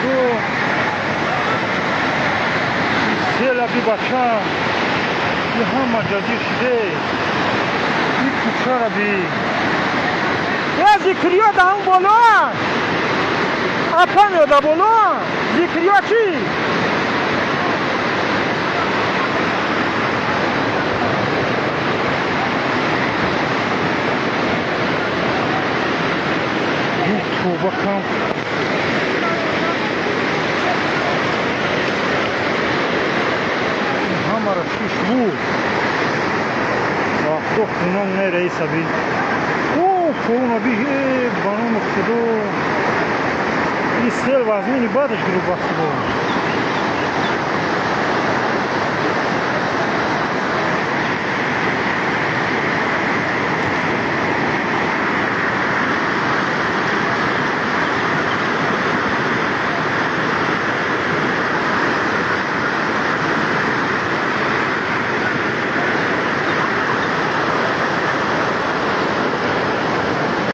Худо, села би, бача, и ҳама ҷазир шиде. И кӯчара би, е, Зикриё да ҳам боло апа меода боло. Зикриё чӣ? Тавба кам, ҳамаро шиш буд. Вақто хунон мераиса би, о, хуна би. Э, ба номи Худо, и сел вазмини бадаш гирифт, ба Худо.